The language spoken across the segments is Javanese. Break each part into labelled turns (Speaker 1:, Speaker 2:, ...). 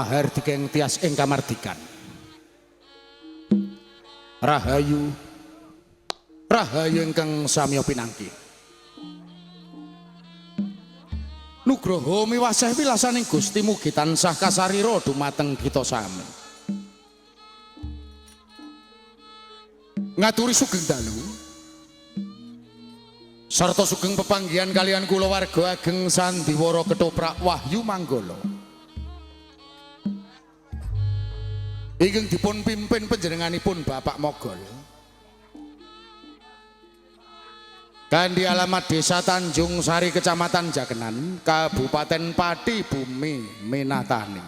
Speaker 1: Mahardika ing tias ing kamardikan. Rahayu rahayu ingkang samiya pinanggi. Nugroho miwaseh wilasaning Gusti mugi tansah kasarira dumateng kita sami. Ngaturi sugeng dalu sarta sugeng pepanggihan kalian kula warga ageng sandiwara ketoprak Wahyu Manggala. Ingkang dipun pimpin panjenenganipun Bapak Mogol. Kanthi alamat Desa Tanjung Sari, Kecamatan Jakenan, Kabupaten Pati, Bumi Minatani.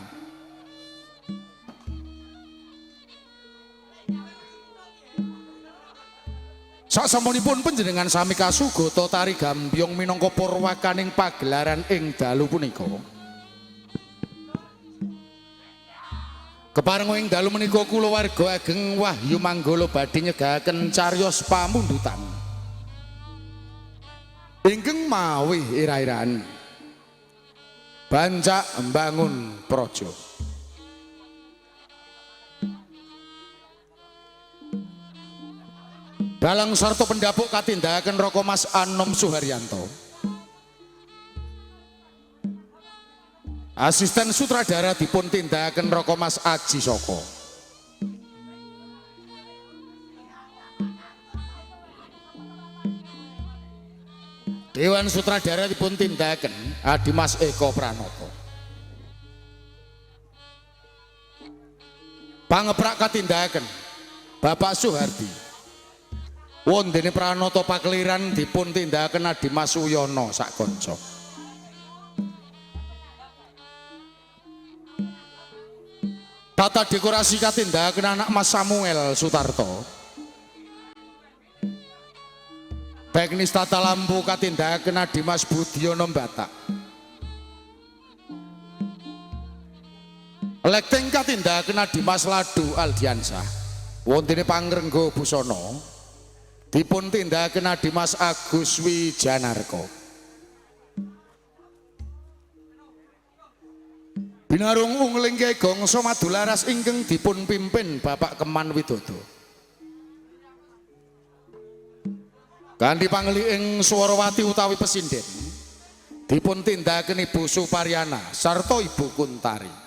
Speaker 1: Sasampunipun panjenengan sami kasugata tari gambyong minangka purwakaning pagelaran ing dalu punika. Keparenga ing dalu menika kula warga ageng Wahyu Manggala badhe nyegahaken cariyos pamundutan ingkang mawi ira-iraan bancak mbangun praja. Dalang sarta pendapuk katindakaken Raka Mas Anom Suharyanto. Asisten sutradara dipun tindakaken Raka Mas Aji Soko. Dewan sutradara dipun tindakaken Adimas Eko Pranoto. Pangeprak katindakaken Bapak Suhardi. Wondene Pranoto pakeliran dipun tindakaken Adimas Suyono sakonco. Tata dekorasi katindakaken anak Mas Samuel Sutarto. Teknis tata lampu katindakaken Adimas Budiono Batak. Lighting katindakaken Adimas Ladu Aldiansah. Wontene pangrengga busana dipun tindakaken Adimas Agus Wijanarko. Binarung ungling gongso madularas ingkang dipun pimpin Bapak Keman Widodo. Kanthi pangli ing Swarawati utawi pesinden dipun tindakaken Ibu Suparyana sarta Ibu Kuntari.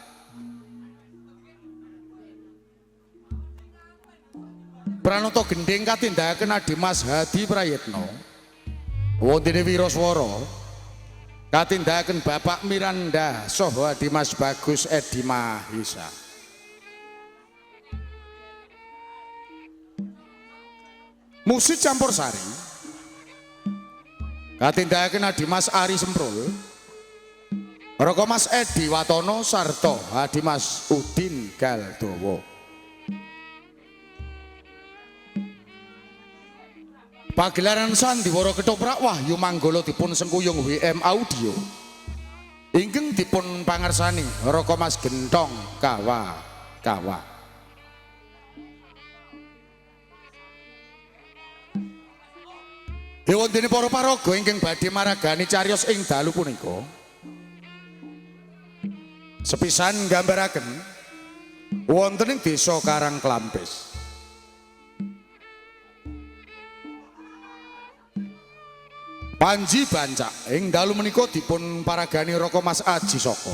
Speaker 1: Pranoto gendhing katindakaken Adimas Hadi Prayitno. Wontene wiraswara katindakaken Bapak Miranda saha Adimas Bagus Edi Mahesa. Musik campur sari katindakaken Adimas Ari Semprul, Raka Mas Edi Watono sarta Adimas Udin Galdowo. Pagelaran sandiwara ketoprak Wahyu Manggala dipun sengkuyung WM Audio ingkang dipun pangarsani Raka Mas Gentong Kawa Kawa. Dewontene para paraga ingkang badhe maragani cariyos ing dalu punika sepisan nggambaraken wonten ing desa Karangklampis. Panji Bancak ing dalu menika dipun paragani Raka Mas Aji Soko.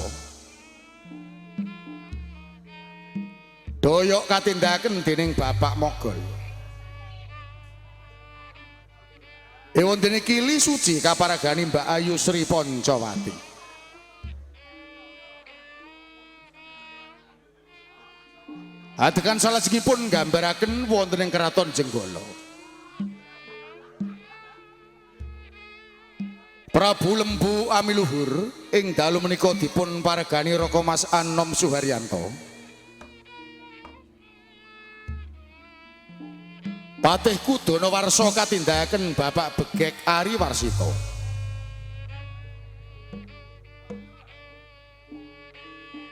Speaker 1: Doyok katindakaken dening Bapak Mogol. Ewondene Kili Suci kaparagani Mbak Ayu Sri Poncowati. Adegan salajengipun nggambaraken wonten ing Keraton Jenggala. Prabu Lembu Amiluhur ing dalu menika dipun paregani Raka Mas Anom Suharyanto. Patih Kudana Warsa katindakaken Bapak Begek Ari Warsito.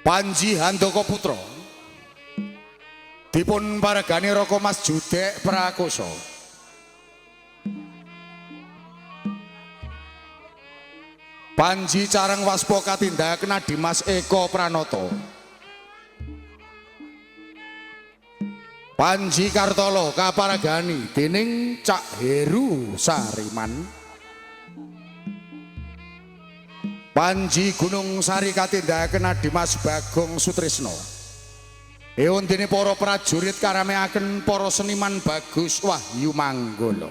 Speaker 1: Panji Handaka Putra dipun paregani Raka Mas Judek Prakosa. Panji Carang Waspa katindakaken Adimas Eko Pranoto. Panji Kartolo kaparagani dening Cak Heru Sariman. Panji Gunung Sari katindakaken Adimas Bagong Sutrisno. Ewon dene para prajurit karameaken para seniman Bagus Wahyu Manggolo.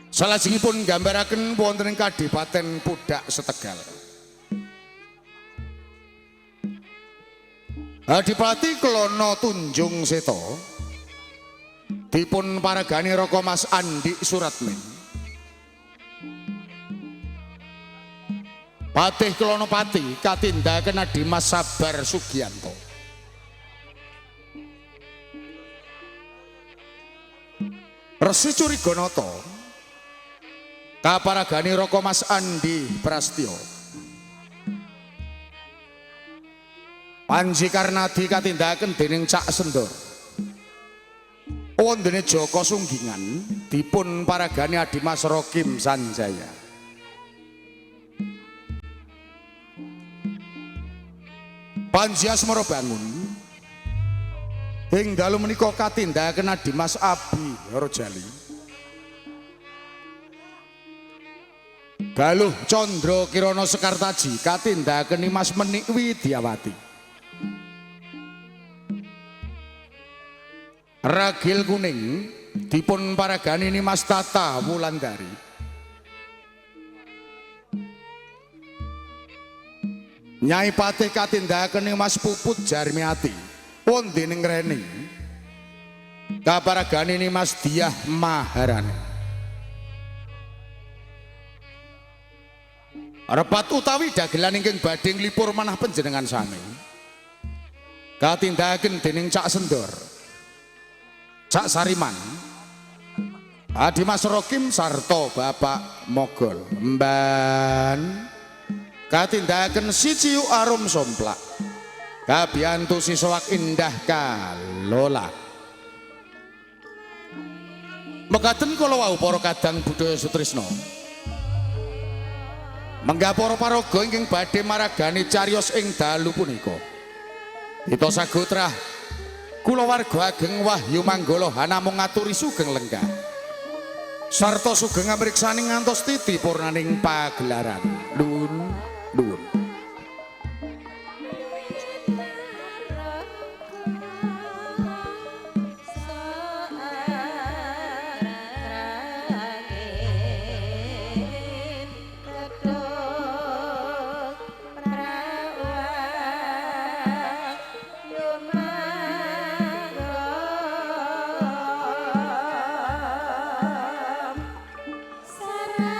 Speaker 1: Salajengipun nggambaraken wonten ing Kadipaten Pudak Setegal. Adipati Klono Tunjung Seta dipun paragani Raka Mas Andik Suratmin. Patih Klono Pati katindakaken Adimas Sabar Sugianto. Resi Curiganata kaparagani Raka Mas Andi Prastyo. Panji Karnadi katindakaken dening Cak Sendor. Wondene Joko Sunggingan dipun paragani Adimas Rokim Sanjaya. Panji Asmara Bangun ing dalu menika katindakaken Adimas Abi Rojali. Galuh Candra Kirana Sekartaji katindakaken Mas Menik Widyawati. Ragil Kuning dipun paragani Nimas Tata Wulandari. Nyai Patih katindakaken Mas Puput Jarmiati. Wondene Ngreni kaparagani Nimas Diah Maharani. Repat utawi dagelan ingkang badhe nglipur manah panjenengan sami katindakaken dening Cak Sendor, Cak Sariman, Adimas Rokim sarta Bapak Mogol Mban katindakaken Siciu Arum Somplak kabiyantu siswak indah kalola. Mekaten kala wau para kadang budaya sutrisna. Menggah para paraga ingkang badhe maragani cariyos ing dalu punika. Ita sagotrah kulawarga ageng Wahyu Manggala namung ngaturi sugeng lenggah sarta sugeng amriksani ngantos titi purnaning pagelaran. Nuwun nuwun.
Speaker 2: Sirna.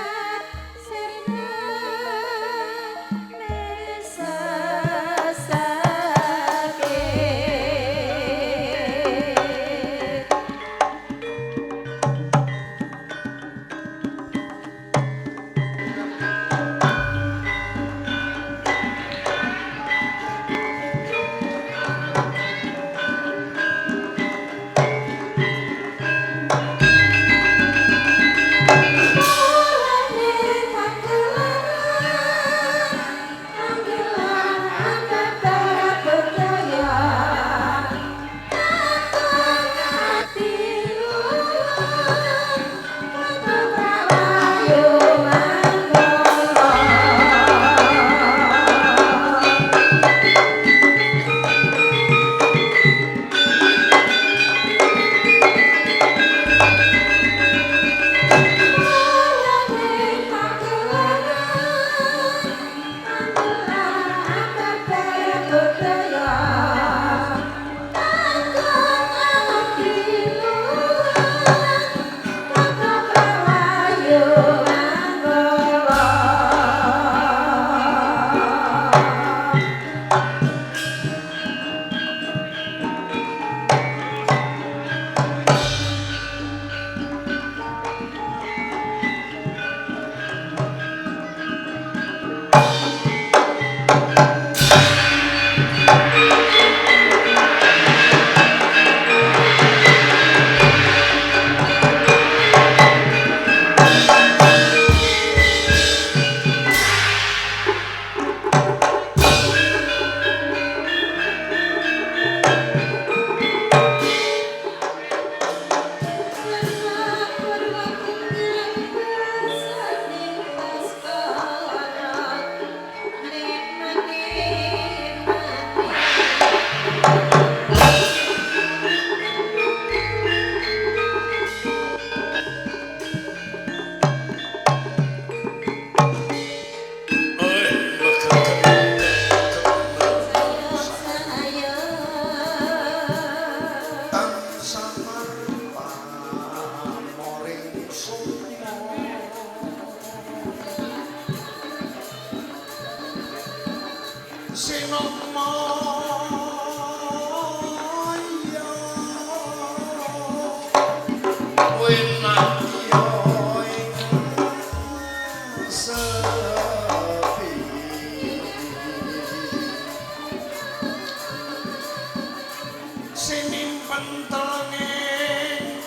Speaker 2: Sinimpen telenging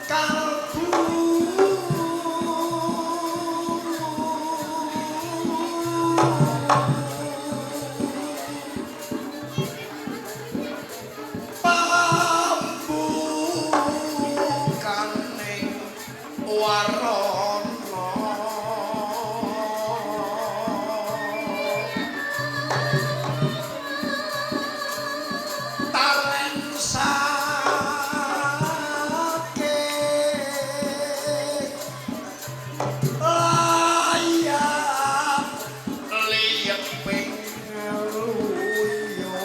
Speaker 2: kalbu pambukaning warana talen sake layap liyeping luyo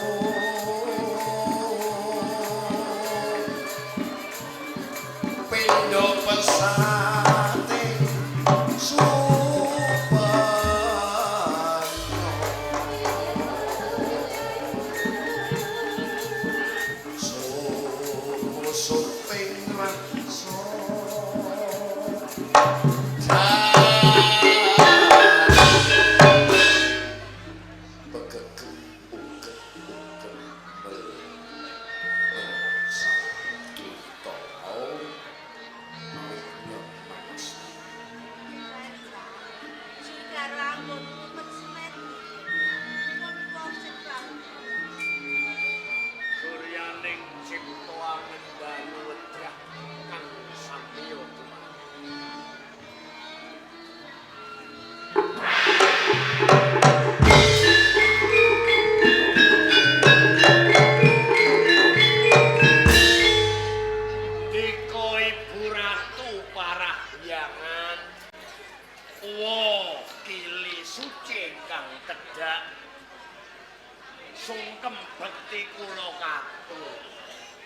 Speaker 2: pindho pesate supeno sumusuping rasa. Begegem uget uget
Speaker 3: Suryaning cipta angendalu wedrah kang sampiya dumadi. Dika Ibu Ratu Parahyangan wa kili suci kang tedhak sungkem bekti kula katur.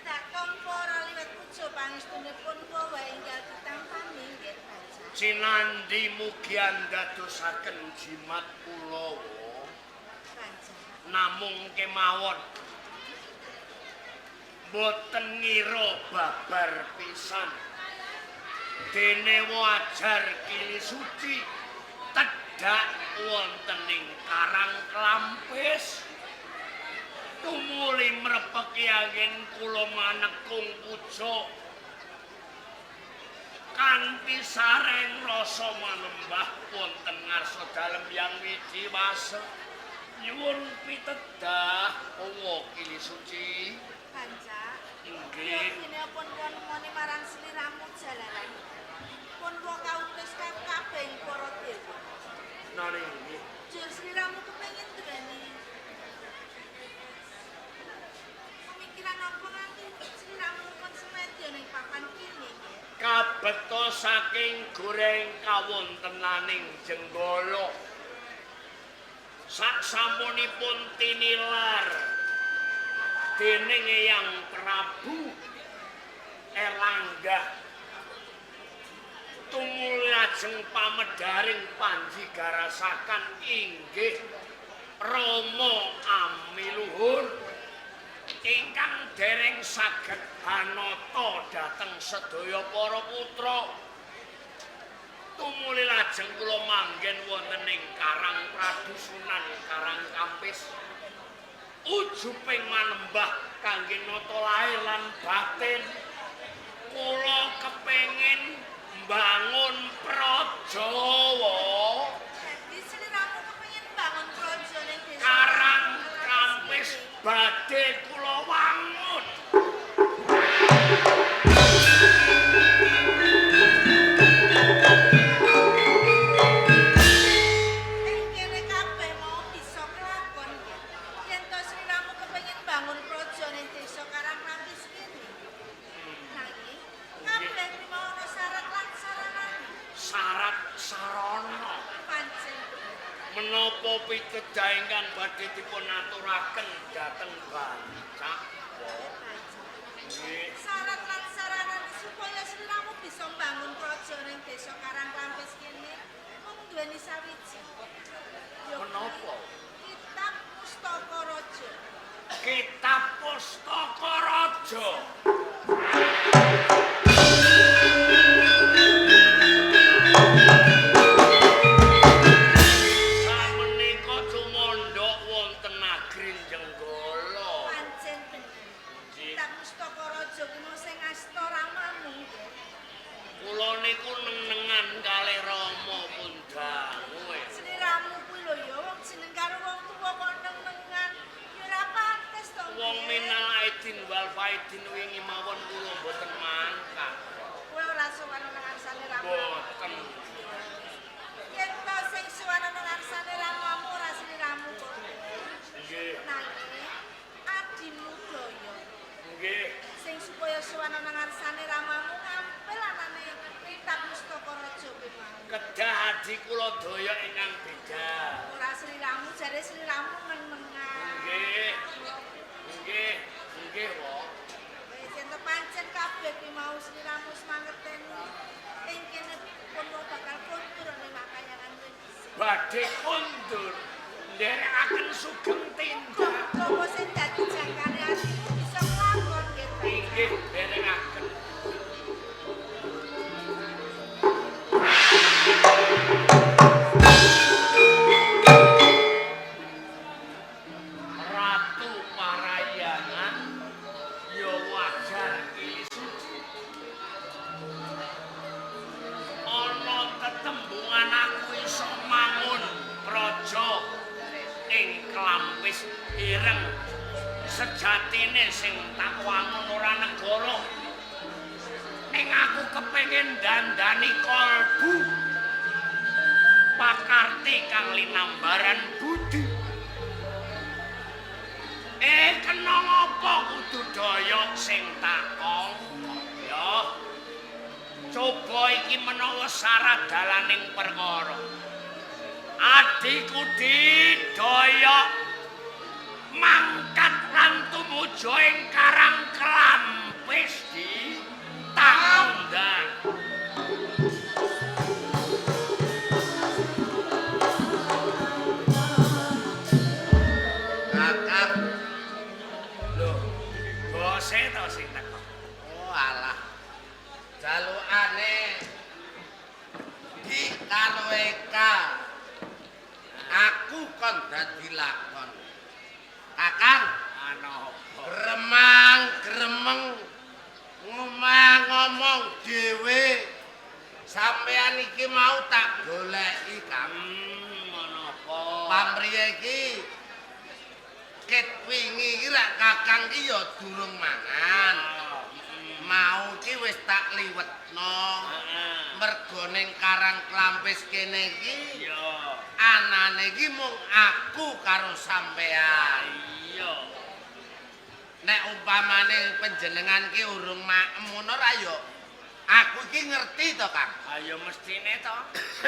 Speaker 4: Tak kampa ora liwat puja pangestunipun wa enggal ditampani nggih Baca.
Speaker 3: Cinandhi mugi andadosaken jimat kula wa.
Speaker 4: Baca.
Speaker 3: Namung kemawon boten ngira babar pisan dene wajar kili suci tedhak wonten ing Karang Klampis tumuli mrepeki anggen kula manekung puja kanthi sareng rasa manembah wonten ngarsa dalem Yang Wijiwasa. Nyuwun pitedah wa kili suci.
Speaker 4: Baca.
Speaker 3: Nggih.
Speaker 4: Dene pun nemoni marang sliramu jalaran. Pun wa kautus kabeh para dewa.
Speaker 3: Nane nggih.
Speaker 4: Jur sliramu kepengin duweni pemikiran apa nganti sliramu pun semedya ning papan kene nggih.
Speaker 3: Kabeto saking goreng kawontenaning Jenggala. Saksampunipun tinilar dening Eyang Prabu Erlangga tumuli lajeng pamedharing panji garasakan inggih Rama Amiluhur ingkang dereng saged hanata dhateng sedaya para putra. Tumuli lajeng kula manggen wonten ing Karang Pradusunan Karang Kampis ujuping manembah kangge nata lahir lan batin. Kula kepengin mbangun praja wa.
Speaker 4: Dadi sliramu kepengin mbangun praja ning desa
Speaker 3: Karang Kampis badhe kula wangun.
Speaker 4: Ing kene kabeh mau bisa kelakon nggih. Yen to sliramu kepengin mbangun praja ning desa Karang Klampis kene. Nanging kabeh kuwi mau ana syarat lan saranane.
Speaker 3: Syarat sarana
Speaker 4: Pancen
Speaker 3: menapa pitedah ingkang badhe dipun aturaken dhateng Bancak? Nggih.
Speaker 4: Syarat lan saranane supaya sliramu bisa mbangun praja ning desa Karang Klampis kene mung duweni sawiji. Ya
Speaker 3: Menapa?
Speaker 4: Kitab Pustaka Raja.
Speaker 3: Kitab Pustaka Raja. Samenika tumandhak wonten Agri Jenggala.
Speaker 4: Pancen bener. praja ki mau sing asta ramamu nggih.
Speaker 3: Kula niku neng-nengan kalih Rama pun dangu.
Speaker 4: Sliramu kuwi lho ya wong jeneng karo wong tuwa kok neng-nengan. Ya ora pantes to.
Speaker 3: Wong minal aidin wal faidin wingi mawon kula mboten mangkat.
Speaker 4: Kowe ora sowan nang ngarsane ramamu.
Speaker 3: Mboten.
Speaker 4: Yen to sing sowan nang ngarsane ramamu ora sliramu kok.
Speaker 3: Nggih.
Speaker 4: Nanging adimu daya.
Speaker 3: Nggih.
Speaker 4: Sing supaya sowan nang ngarsane ramamu ngampil anane kitab Mustaka Raja kuwi mau.
Speaker 3: Kedah adi kula daya ingkang beda.
Speaker 4: Ora sliramu jare sliramu neng-nengan.
Speaker 3: Nggih. Nggih, nggih, Wong.
Speaker 4: Wis yen to pancen kabeh kuwi mau sliramu semangeteni ing kene pun bakal kondur ning makayangan kowe dhisik.
Speaker 3: Badhe kondur nderekaken sugeng tindak.
Speaker 4: Muga-muga sing dadi jangkane atimu bisa nglakon nggih.
Speaker 3: Nggih, nderekaken. Ratu Parayangan ya wajar iki suci. Ana tetembungan aku iso mangun praja ing Klampis Ireng. Sejatine sing tak wangun ora negara. Ning aku kepengin dandani kalbu pakarti kang linambaran budi. Kena ngapa kudu daya sing tak kongkon ya. Coba iki menawa syarat dalaning perkara. Adhiku didaya mangkat lan tumuju ing Karang Klampis di tak undang.
Speaker 2: Kakang.
Speaker 3: Lho, bose to sing teko.
Speaker 2: Oh alah. Jalukane di karo Eka. Aku kon dadi lakon. Kakang,
Speaker 3: Ana apa?
Speaker 2: gremang gremeng ngomong ngomong dhewe. Sampeyan iki mau tak goleki, Kang.
Speaker 3: Ana apa?
Speaker 2: Pamriye iki ket wingi iki rak Kakang iki ya durung mangan. Mau iki wis tak liwetno. Mergo ning Karang Klampis kene iki
Speaker 3: Iya.
Speaker 2: anane iki mung aku karo sampean.
Speaker 3: Iya.
Speaker 2: Nek umpamane panjenengan ki urung maem ngono ra ya aku iki ngerti to, Kang.
Speaker 3: Ayo mestine to.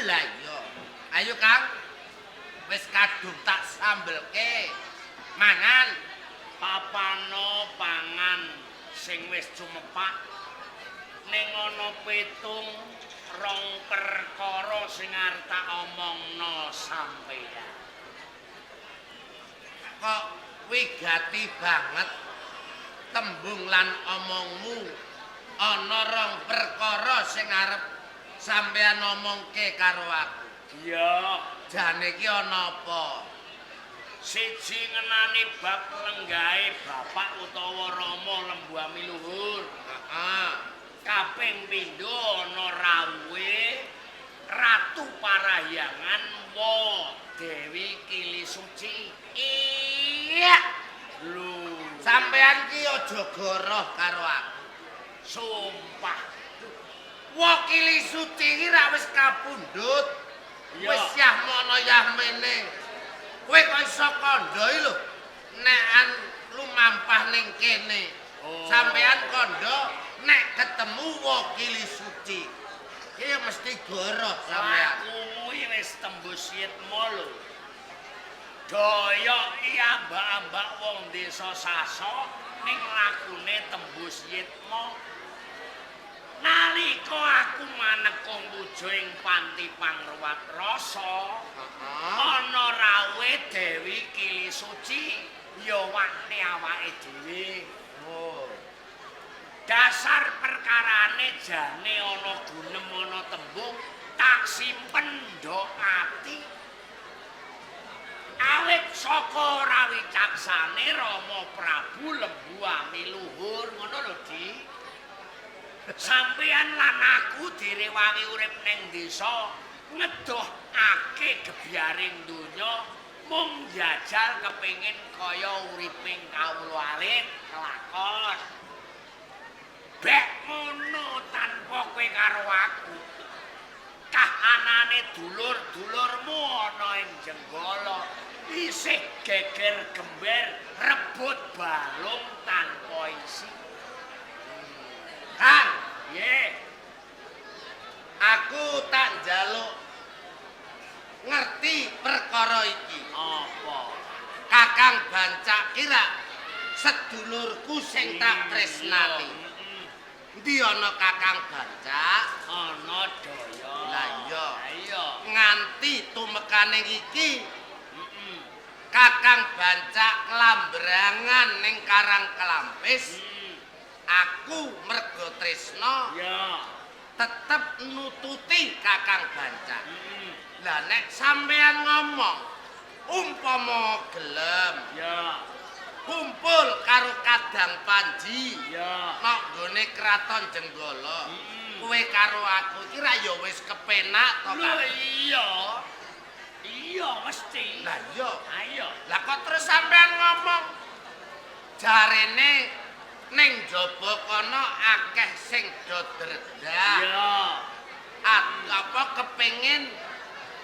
Speaker 2: Lah iya. Ayo, Kang. Wis kadung tak sambelke. Mangan.
Speaker 3: Papano pangan sing wis cumepak ning ana pitung rong perkara sing arep tak omongno sampeyan.
Speaker 2: Kok wigati banget tembung lan omongmu. Ana rong perkara sing arep sampeyan omongke karo aku.
Speaker 3: Iya.
Speaker 2: Jane iki ana apa?
Speaker 3: Siji ngenani bab lenggahe bapak utawa rama Lembu Amiluhur.
Speaker 2: Heeh.
Speaker 3: Kaping pindho ana rawuhe Ratu Parahyangan wa Dewi Kili Suci.
Speaker 2: Iya.
Speaker 3: Lho,
Speaker 2: Sampeyan ki aja goroh karo aku.
Speaker 3: Sumpah.
Speaker 2: Wa Kili Suci iki rak wis kapundhut.
Speaker 3: Iya.
Speaker 2: Wis yah mono yah mene. Kowe kok iso kandha iki lho. Nek an lumampah ning kene.
Speaker 3: Oh.
Speaker 2: Sampeyan kandha nek ketemu wa Kili Suci. Iki mesti goroh sampeyan.
Speaker 3: Lakumu iki wis tembus yitma lho. Daya iki ambak-ambak wong desa Saso ning lakune tembus yitma. Nalika aku manekung puja ing panti pangruwat rasa,
Speaker 2: Heeh.
Speaker 3: ana rawuhe Dewi Kili Suci ya wakne awake dhewe.
Speaker 2: Oh.
Speaker 3: Dasar perkarane jane ana gunem ana tembung tak simpen ndok ati. Awit saka rawicaksane Rama Prabu Lembu Amiluhur ngono lho, Di. Sampeyan lan aku direwangi urip ning desa ngedohake gebyaring donya mung njajal kepengin kaya uriping kawula alit kelakon. Bek ngono tanpa kowe karo aku. Kahanane dulur-dulurmu ana ing Jenggala isih geger gember rebut balung tanpa isi.
Speaker 2: Kang,
Speaker 3: Nggih.
Speaker 2: Aku tak njaluk ngerti perkara iki.
Speaker 3: Apa?
Speaker 2: Kakang Bancak kira sedulurku sing tak tresnani. Endi ana Kakang Bancak?
Speaker 3: Ana daya.
Speaker 2: Lah iya.
Speaker 3: Iya.
Speaker 2: Nganti tumekane iki Kakang Bancak klambrangan ning Karang Klampis. Aku mergo tresna tetep nututi Kakang Bancak. Lah nek sampean ngomong umpama gelem kumpul karo Kadang Panji nok nggone Kraton Jenggala, kowe karo aku iki ra ya wis kepenak to,
Speaker 3: Lho
Speaker 2: Kang?
Speaker 3: iya. Iya mesti.
Speaker 2: Lah iya.
Speaker 3: Ayo.
Speaker 2: Lah kok terus sampean ngomong jarene ning jaba kono akeh sing do dredah.
Speaker 3: Iya.
Speaker 2: Apa kepengin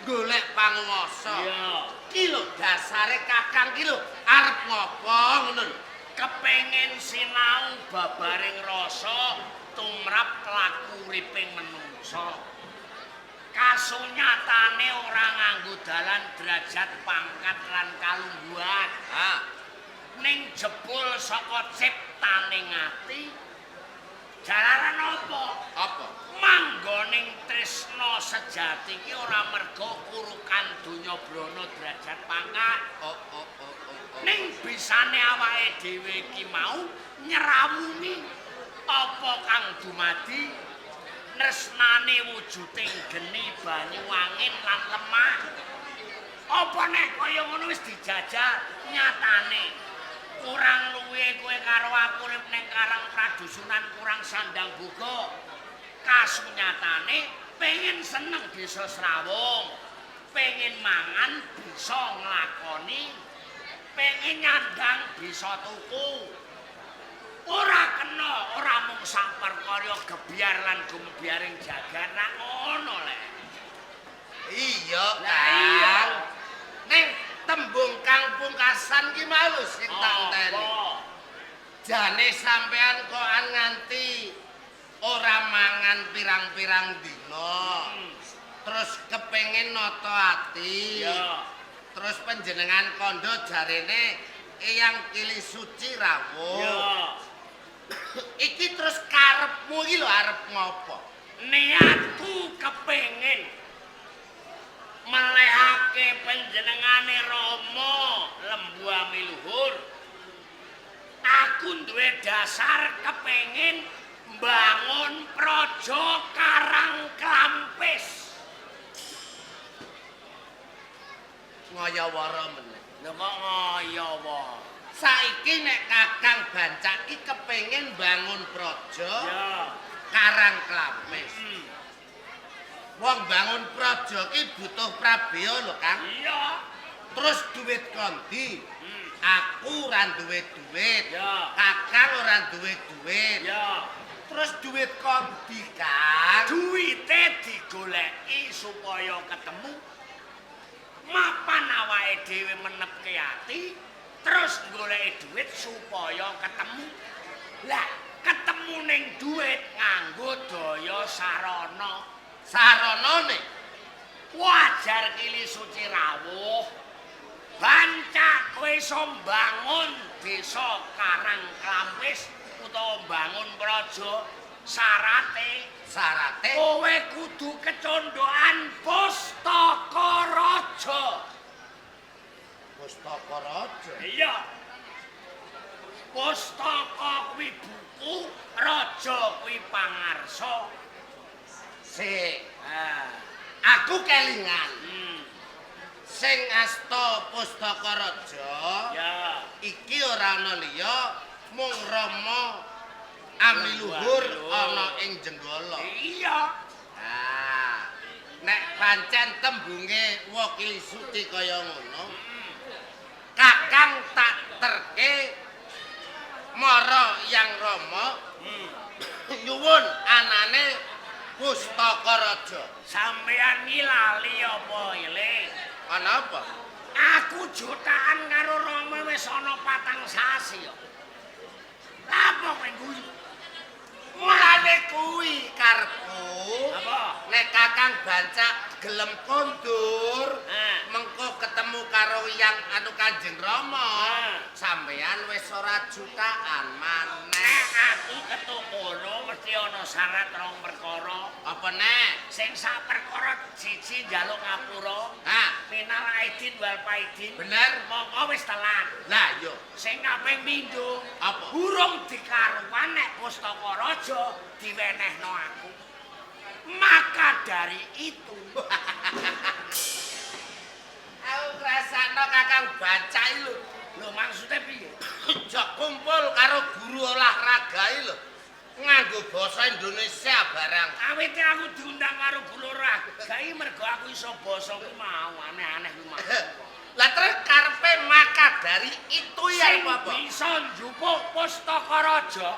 Speaker 2: golek panguwasa.
Speaker 3: Iya.
Speaker 2: Ki lho dasare Kakang ki lho arep ngopo ngono lho.
Speaker 3: Kepengin sinau babaring rasa tumrap laku uriping menungsa. Kasunyatane ora nganggo dalan derajat pangkat lan kalungguhan.
Speaker 2: Ha.
Speaker 3: Ning jebul saka ciptaning ati. Jalaran apa?
Speaker 2: Apa?
Speaker 3: Manggoning tresna sejati ki ora merga kurukan donya brana derajat pangkat.
Speaker 2: Oh oh oh oh. Oh.
Speaker 3: Ning bisane awake dhewe iki mau nyrawungi apa kang dumadi tresnane wujuding geni banyu angin lan lemah. Apa nek kaya ngono wis dijajal nyatane kurang luwe kowe karo aku urip ning karang pradusunan kurang sandang boga. Kasunyatane pengen seneng bisa srawung, pengen mangan bisa nglakoni, pengen nyandang bisa tuku. Ora kena, ora mung sak perkara gebyar lan gumebyaring jagat ra ngono le.
Speaker 2: Iya,
Speaker 3: Lah iya.
Speaker 2: Kang. Ning tembung kang pungkasan ki mau lho sing tak enteni.
Speaker 3: Apa?
Speaker 2: Jane sampean kok nganti ora mangan pirang-pirang dina. Terus kepengin nata ati.
Speaker 3: Iya.
Speaker 2: Terus panjenengan kandha jarene Eyang Kili Suci rawuh.
Speaker 3: Iya.
Speaker 2: Iki terus karepmu iki lho arep ngopo?
Speaker 3: Niatku kepengin melehake panjenengane Rama Lembu Amiluhur. Aku duwe dasar kepengin mbangun praja Karang Klampis.
Speaker 2: Ngayawara meneh.
Speaker 3: Lho kok ngayawa?
Speaker 2: Saiki nek Kakang Bancak iki kepengin bangun praja
Speaker 3: Ya.
Speaker 2: Karang Klampis. Wong bangun praja ki butuh prabeya lho, Kang.
Speaker 3: Iya.
Speaker 2: Terus duit kondi? Aku ora duwe duit.
Speaker 3: Ya.
Speaker 2: Kakang ora duwe duit.
Speaker 3: Ya.
Speaker 2: Terus duit kondi, Kang?
Speaker 3: Duwite digoleki supaya ketemu. Mapan awake dhewe menepke ati, terus goleki duit supaya ketemu. Lah, ketemu ning duit nganggo daya sarana.
Speaker 2: Saranane
Speaker 3: Wajar Kili Suci rawuh. Bancak kowe iso mbangun desa Karang Klampis utawa mbangun praja, syarate
Speaker 2: syarate
Speaker 3: kowe kudu kecondhokan pustaka raja.
Speaker 2: Pustaka raja.
Speaker 3: Iya. Pustaka kuwi buku, raja kuwi pangarsa.
Speaker 2: Sik,
Speaker 3: Ah.
Speaker 2: aku kelingan. Sing asta Pustaka Raja
Speaker 3: Ya.
Speaker 2: iki ora ana liya mung Rama Amiluhur ana ing Jenggala.
Speaker 3: Iya.
Speaker 2: Ah, nek pancen tembunge wakil suci kaya ngono, Kakang tak terke mara Yang Rama nyuwun anane Pustaka Raja.
Speaker 3: Sampeyan iki lali apa eling?
Speaker 2: Ana apa?
Speaker 3: Aku jutaan karo Rama wis ana 4 sasi yo. Lha apa kowe guyu?
Speaker 2: Mulane kuwi karepku.
Speaker 3: Apa?
Speaker 2: Nek Kakang Bancak gelem kondur, mengko ketemu karo yang anu Kanjeng Rama, sampeyan wis ora jutaan maneh.
Speaker 3: Nek aku ketuk kono mesti ana syarat rong perkara.
Speaker 2: Apa nek?
Speaker 3: Sing sak perkara siji njaluk ngapura,
Speaker 2: Ha,
Speaker 3: minal aidin wal faidin.
Speaker 2: Bener.
Speaker 3: Mongko wis telat.
Speaker 2: Lah yo,
Speaker 3: Sing kaping pindho,
Speaker 2: apa?
Speaker 3: Burung dikaruan nek Pustaka Raja diwenehno aku. Maka dari itu
Speaker 2: Aku ngrasakno Kakang Bancak iki lho.
Speaker 3: Lho maksudnya piye?
Speaker 2: Jok kumpul karo guru olahraga iki lho. Nganggo basa Indonesia barang.
Speaker 3: Awite aku diundang karo guru olahraga iki mergo aku iso basa kuwi mau aneh-aneh kuwi mau.
Speaker 2: Lah terus karepe maka dari itu ya
Speaker 3: Sing
Speaker 2: apa?
Speaker 3: bisa njupuk Pustaka Raja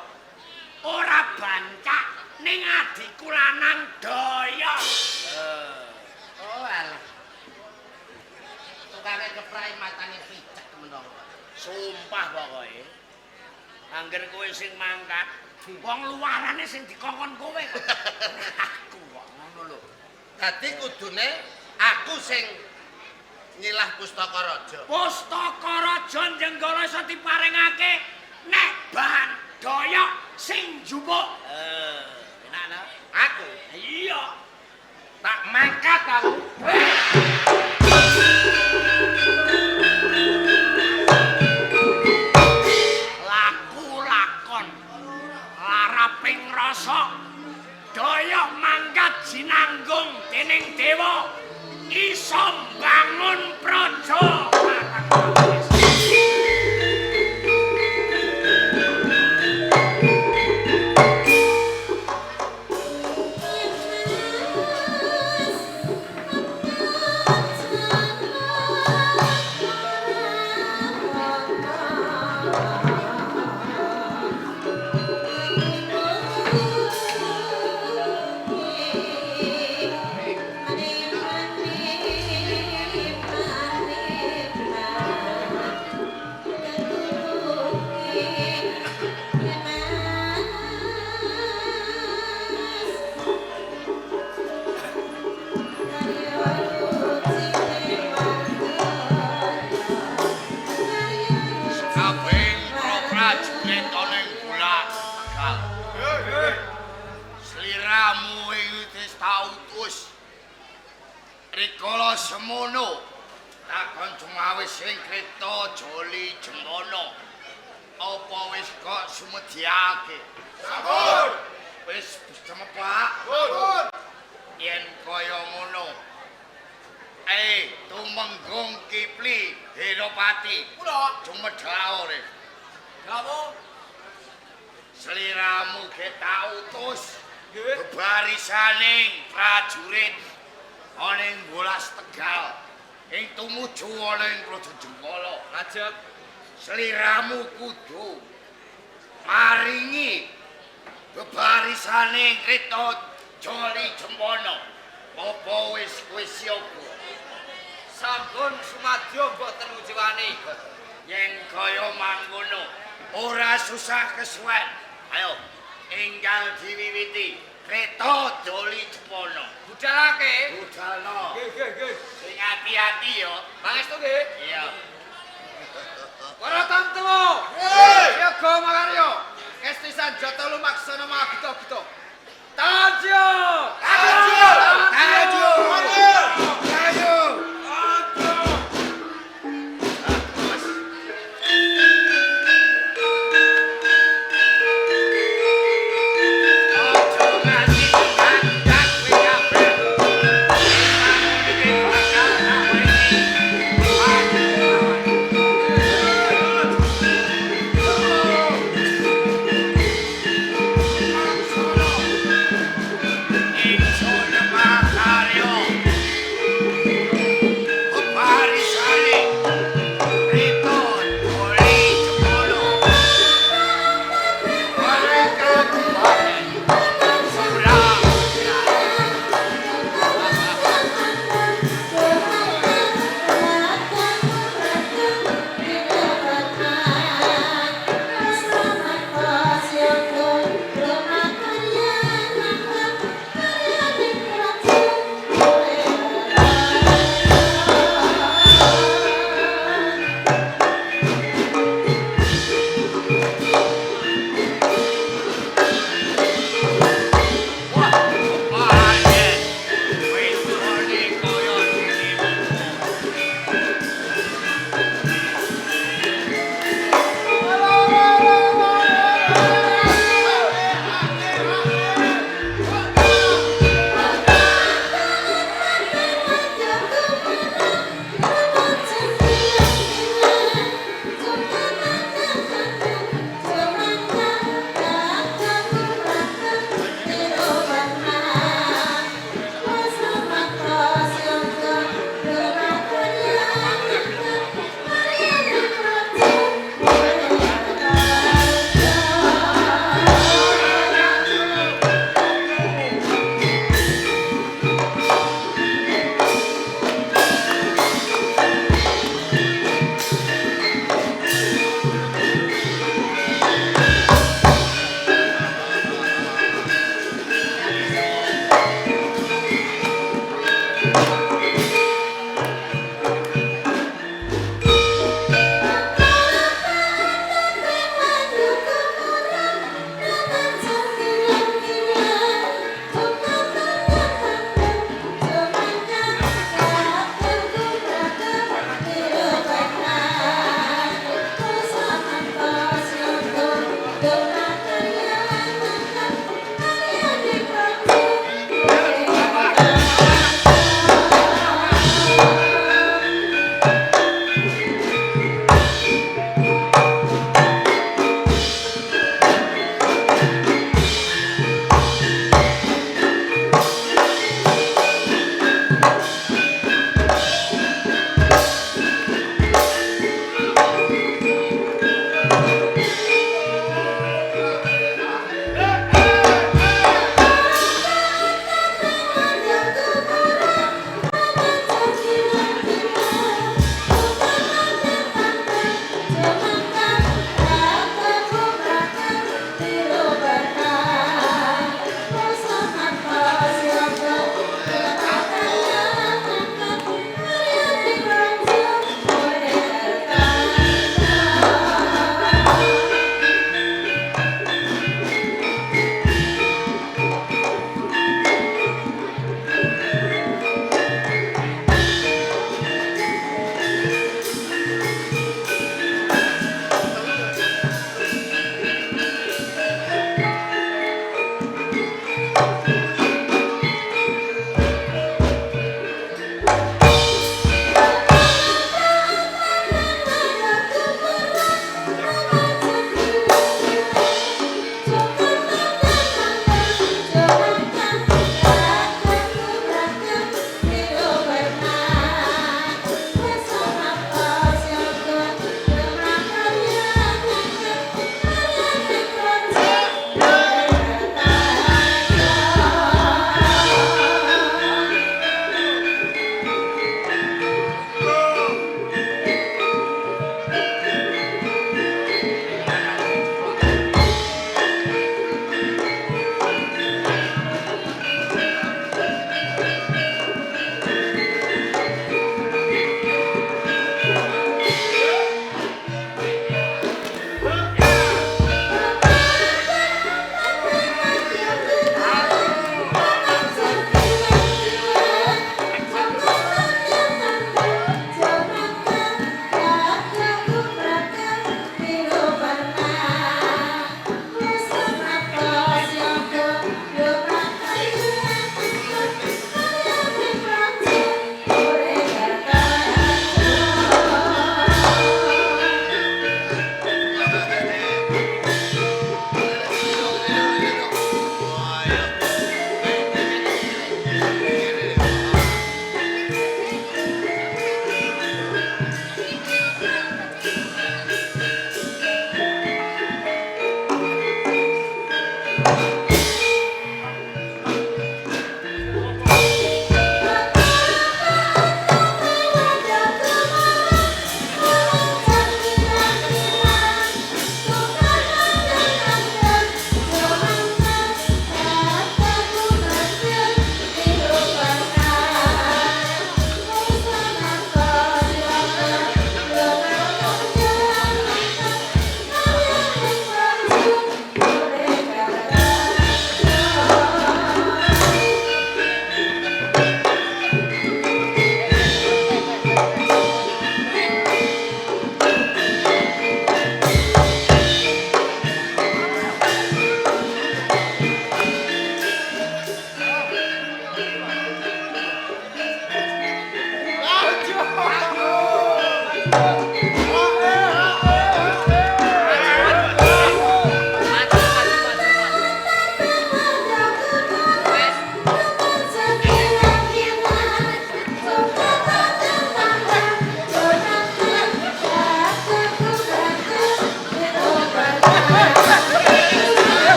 Speaker 3: ora bancak ning adikku lanang Daya.
Speaker 2: Oh alah. Tukange keprake matane picek menawa.
Speaker 3: Sumpah pokoke. Angger kowe sing mangkat, wong luarane sing dikongkon kowe kok. Aku kok ngono lho.
Speaker 2: Dadi kudune aku sing nyilah Pustaka Raja.
Speaker 3: Pustaka Raja Jenggala iso diparingake nek bahan Daya sing njupuk. Enak ta?
Speaker 2: Aku
Speaker 3: Iya.
Speaker 2: tak mangkat aku.
Speaker 3: Laku lakon laraping rasa Daya mangkat jinanggung dening dewa iso mbangun praja.
Speaker 5: Kabeh prajurit ana ing Bulak Tegal. Sliramu wis tak utus. Rikala semono takon cumawis sing kreta Joli Jembono. Apa wis kok sumedhake? Sampun. Wis semepak. Sampun. Yen kaya ngono. Tumenggung Kipli Henopati. Kula jumedhao re. Napa? Sliramu ge tak utus. Nggih. Bebarisaning prajurit ana ing Bolas Tegal ing tumuju ana ing Praja Jenggala. Lajeng sliramu kudu maringi bebarisaning kreta Joli Jembono. Apa wis kowe siaga?
Speaker 6: Sampun sumadyo mboten ngujiwani.
Speaker 5: Yen kaya mangkono ora susah kesuwen. Ayo enggal diwiwiti kreta Joli Jembono.
Speaker 6: Budalake.
Speaker 5: Budalno.
Speaker 6: Nggih, nggih, nggih.
Speaker 5: Sing ati-ati ya.
Speaker 6: Pangestu nggih.
Speaker 5: Iya.
Speaker 6: Para tamtuwa. Siaga makarya. Ngesti sanjata lumaksana magita-gita. Tanjo!
Speaker 5: Tanjo! Tanjo! Tanjo! Aja nganti ngandak kowe kabeh. Iki bakal tak weni.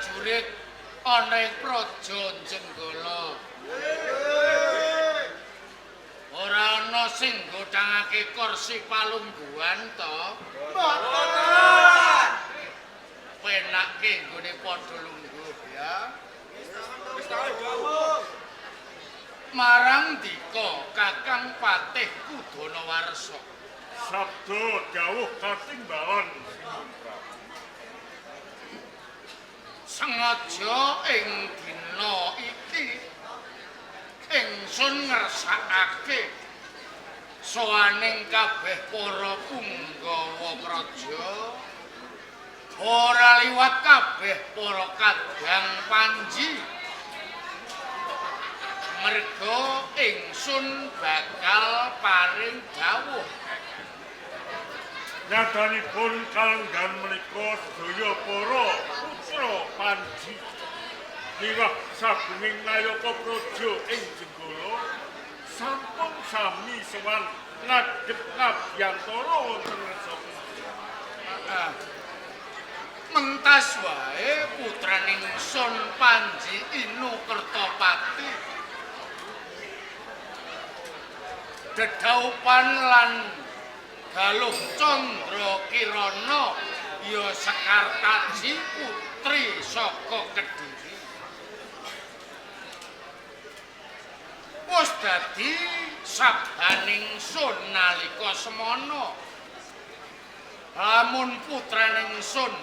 Speaker 2: Prajurit ana ing Praja Jenggala. Ora ana sing nggothangake kursi palungguhan to? Mboten. Penake nggone padha lungguh ya. Marang dika Kakang Patih Kudana Warsa.
Speaker 7: Sabda dawuh katimbalan.
Speaker 2: Sengaja ing dina iki ingsun ngersakake sowaning kabeh para punggawa praja ora liwat kabeh para kadang panji merga ingsun bakal paring dawuh.
Speaker 7: Nyatanipun kalenggan menika sedaya para putra panji miwah sabenging nayaka praja ing Jenggala sampun sami sowan ngadhep ngabiyantara wonten ngarsa putra.
Speaker 2: Mentas wae putraning sun Panji Inu Kertopati dedhaupan lan Galuh Candra Kirana ya Sekartaji putri saka Kediri. Wis dadi sabdaning sun nalika semana. Lamun putraning sun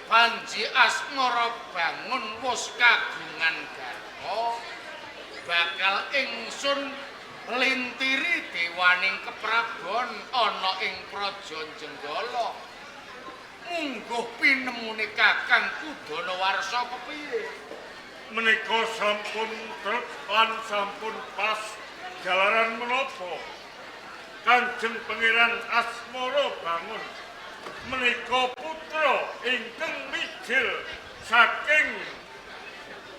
Speaker 2: Panji Asmara Bangun wis kagungan garwa, bakal ingsun lintiri dewaning keprabon ana ing Praja Jenggala. Mungguh pinemune Kakang Kudana Warsa kepiye?
Speaker 7: Menika sampun trep lan sampun pas jalaran menapa Kanjeng Pangeran Asmara Bangun menika putra ingkang mijil saking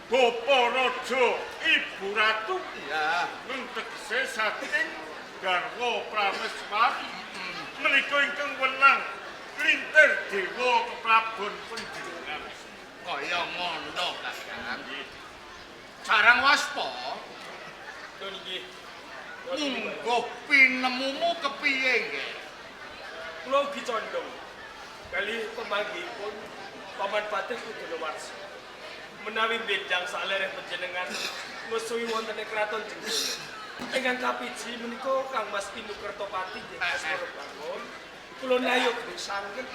Speaker 7: Bapa Raja Ibu Ratu.
Speaker 2: Ya,
Speaker 7: tegese saking garwa Prameswari menika ingkang wenang lintir dewa keprabon panjenengan.
Speaker 2: Kaya ngono Kakang. Sarang waspa.
Speaker 3: Lho nggih.
Speaker 2: Mungguh pinemumu kepiye nggih?
Speaker 3: Kula ugi condong kali pemanggihipun Paman Patih Kudana Warsa. Menawi benjang salereh panjenengan ngusuhi wonten ing kraton Jenggala. Ingkang kapiji menika Kang Mas Inu Kertopati nggih Asmara Bangun. Kula nayog sanget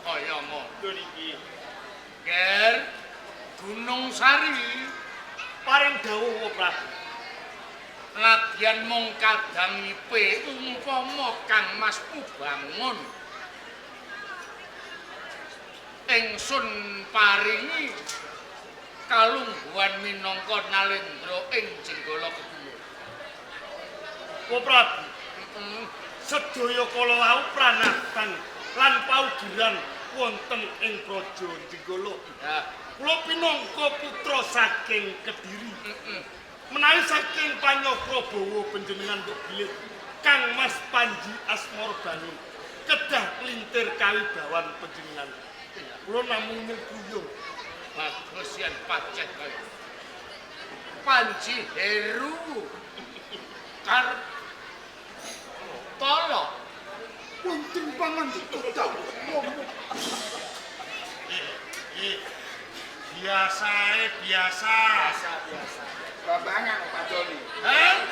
Speaker 2: kaya ngono.
Speaker 3: Lho niki.
Speaker 2: Ger Gunung Sari
Speaker 3: paring dawuh Wa Prabu.
Speaker 2: Nadyan mung kadangipe umpama Kang Mas Bangun ingsun paringi kalungguhan minangka nalendra ing Jenggala kepiye?
Speaker 3: Wa Prabu, sedaya kala wau pranatan lan paugeran wonten ing Praja Jenggala. Kula pinangka putra saking Kediri. Menawi saking Panyakrabawa panjenengan mbok bilih Kang Mas Panji Asmara Bangun kedah lintir kawibawan panjenengan. Kula namung nyengkuyung.
Speaker 2: Bagus yen pacet kaya Panji Heru Kartolo
Speaker 5: wonten pangandika dawuh. Biasae biasa.
Speaker 3: Biasa.
Speaker 5: Bambangan Pak Joni.
Speaker 2: Heh?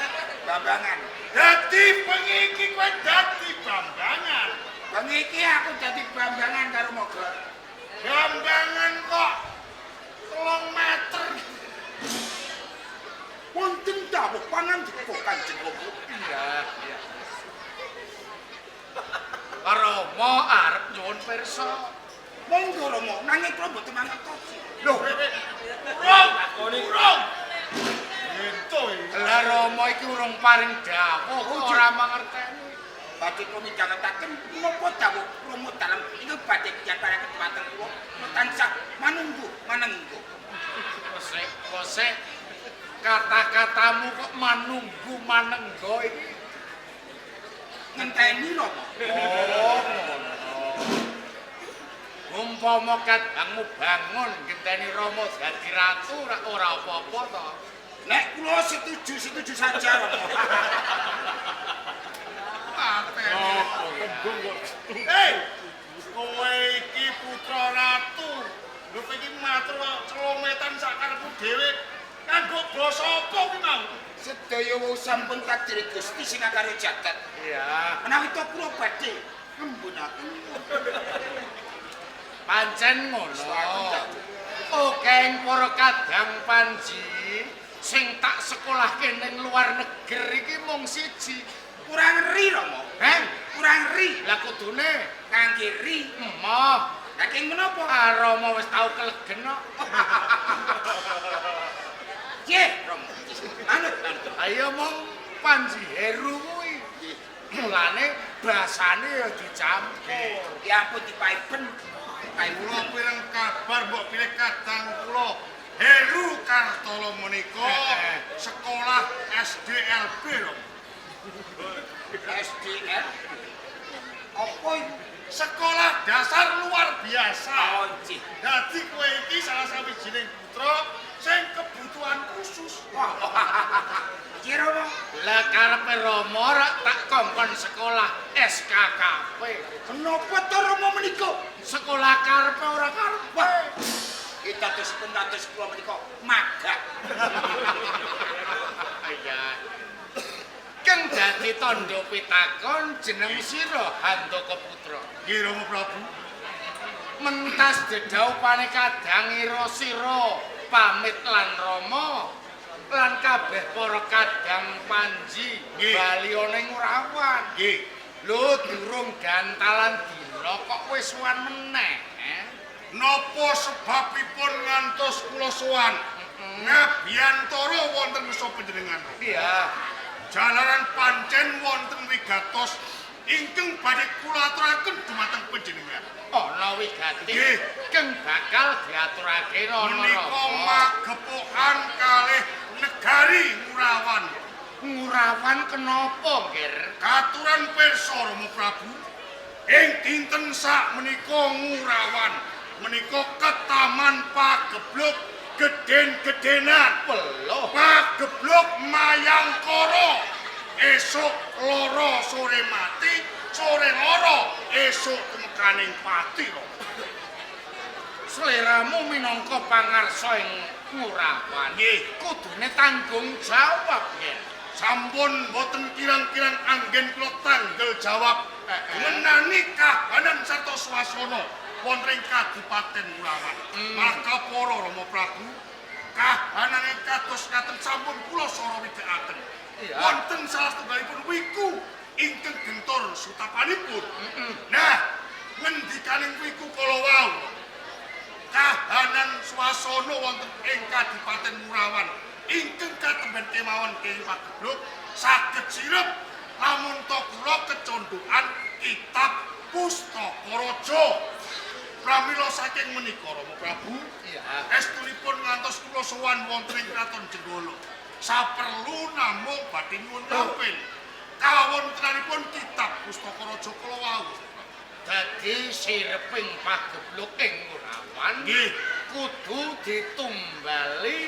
Speaker 5: Bambangan. Dadi bengi iki kowe dadi bambangan.
Speaker 8: Bengi iki aku dadi bambangan karo Mogor.
Speaker 5: Bambangan kok 3 meter.
Speaker 8: Wonten dawuh pangandika Kanjeng Rama.
Speaker 2: Iya, iya. Rama arep nyuwun pirsa.
Speaker 8: Monggo Rama, nanging kula mboten mangertosi.
Speaker 5: Lho, urung, urung. Ento iki.
Speaker 2: Lah Rama iki urung paring dawuh kok ora mangerteni.
Speaker 8: Badhe kula midhangetaken menapa dawuh Rama dalem ingkang badhe kiyataraken dhumateng kula tansah manunggu manenggo.
Speaker 2: Kosek, kosek. Kata-katamu kok manunggu manenggo iki
Speaker 8: ngenteni Rama.
Speaker 2: Oh, ngono.
Speaker 3: Umpama kadangmu bangun genteni Rama dadi ratu ora apa-apa to.
Speaker 8: Nek kula setuju-setuju saja, Rama.
Speaker 7: Apa tembung kok setuju? Hei, kowe iki putra ratu. Lho kowe iki matur kok celometan sak karepmu dhewe. Nganggo basa apa kuwi mau?
Speaker 8: Sedaya wau sampun takdir Gusti sing akarya jagat.
Speaker 3: Iya.
Speaker 8: Menawi to kula badhe ngembunaken.
Speaker 3: Pancen ngono. Oke, para kadang Panji sing tak sekolahke ning luar negeri iki mung siji.
Speaker 8: Kurang ri, Rama.
Speaker 3: Heh,
Speaker 8: Kurang ri.
Speaker 3: lah kudune
Speaker 8: Kangge ri.
Speaker 3: emoh.
Speaker 8: Lah keng menapa?
Speaker 3: Rama wis tau kelegen kok.
Speaker 8: Nggih, Rama. Manut, manut.
Speaker 3: Ayo mung Panji Heru kuwi. Mulane basane ya dicampur.
Speaker 8: Ya ampun dipaipen.
Speaker 7: Kula pireng kabar mbok pilih kadang kula Heru Kartolo menika sekolah SDLB lho.
Speaker 8: SDL. Apa iku?
Speaker 7: Sekolah dasar luar biasa.
Speaker 8: Oh, nggih.
Speaker 7: Dadi kowe iki salah sawijining putra sing kebutuhan khusus.
Speaker 8: Nggih, Rama.
Speaker 3: Lah karepe Rama rak tak kongkon sekolah SKKP.
Speaker 8: Kenapa to Rama menika?
Speaker 3: Sekolah karepe ora karepe.
Speaker 8: Wah. Kita dados kula menika magak.
Speaker 3: Iya. Keng dadi tandha pitakon jeneng sira Handaka Putra.
Speaker 7: Nggih Rama Prabu.
Speaker 3: Mentas dedhaupane kadang ira sira pamit lan Rama lan kabeh para kadang Panji
Speaker 7: Nggih.
Speaker 3: bali ning Ngurawan.
Speaker 7: Nggih.
Speaker 3: Lho durung gantalan dina kok wis sowan meneh.
Speaker 7: Napa sebabipun ngantos kula sowan ngabiyantara wonten ngersa panjenengan?
Speaker 3: Iya.
Speaker 7: Jalaran pancen wonten wigatos ingkang badhe kula aturaken dumateng panjenengan.
Speaker 3: Ana wigati
Speaker 7: Nggih.
Speaker 3: keng bakal diaturake ana
Speaker 7: Menika
Speaker 3: Rama.
Speaker 7: magepokan kalih negari Ngurawan.
Speaker 3: Ngurawan kenapa, Ngger?
Speaker 7: Katuran pirsa Rama Prabu, ing dinten sak menika Ngurawan menika ketaman pagebluk gedhen-gedhenan.
Speaker 3: Weluh.
Speaker 7: Pagebluk Mayangkara. Esuk loro sore mati, sore loro esuk tumekaning pati.
Speaker 3: Sliramu minangka pangarsa ing Ngurawan.
Speaker 7: Nggih.
Speaker 3: Kudune tanggung jawab, Ngger.
Speaker 7: Sampun boten kirang-kirang anggen kula tanggel jawab ngenani kahanan sarta swasana wonten ing Kadipaten Ngurawan. Maka para Rama Prabu, kahanan ing kados ngaten sampun kula sora widhekaken.
Speaker 3: Iya.
Speaker 7: Wonten salah setunggalipun wiku ingkang gentur sutapanipun. Nah, ngendikaning wiku kala wau, kahanan swasana wonten ing Kadipaten Ngurawan ingkang katemben kemawon Kyai Pagebluk saged sirep lamun ta kula kecondokan kitab Pustaka Raja. Pramila saking menika Rama Prabu,
Speaker 3: Iya.
Speaker 7: estunipun ngantos kula sowan wonten ing Kraton Jenggala. Saperlu namung badhe nyuwun gampil kawontenanipun kitab Pustaka Raja kala wau.
Speaker 3: Dadi sireping pagebluk ing Ngurawan
Speaker 7: Nggih.
Speaker 3: kudu ditumbali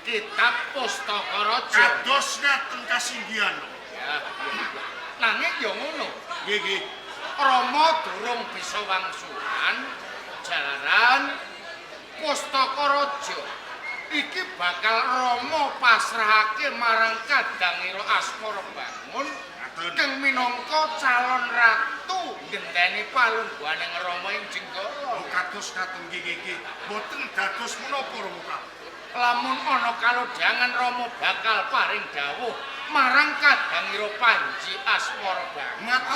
Speaker 3: kitab Pustaka Raja.
Speaker 7: Kados ngaten kasinggihan.
Speaker 3: Ya. Nanging ya ngono.
Speaker 7: Nggih, nggih.
Speaker 3: Rama durung bisa wangsulan jalaran Pustaka Raja iki bakal Rama pasrahake marang Kadangira Asmara Bangun
Speaker 7: Ngaten.
Speaker 3: kang minangka calon ratu ngenteni palungguhaning Rama ing Jenggala.
Speaker 7: Oh, kados ngaten nggih nggih nggih. Boten dados menapa Rama Prabu.
Speaker 3: Lamun ana kalodhangan Rama bakal paring dawuh marang Kadangira Panji Asmara Bangun.
Speaker 7: Ngaten.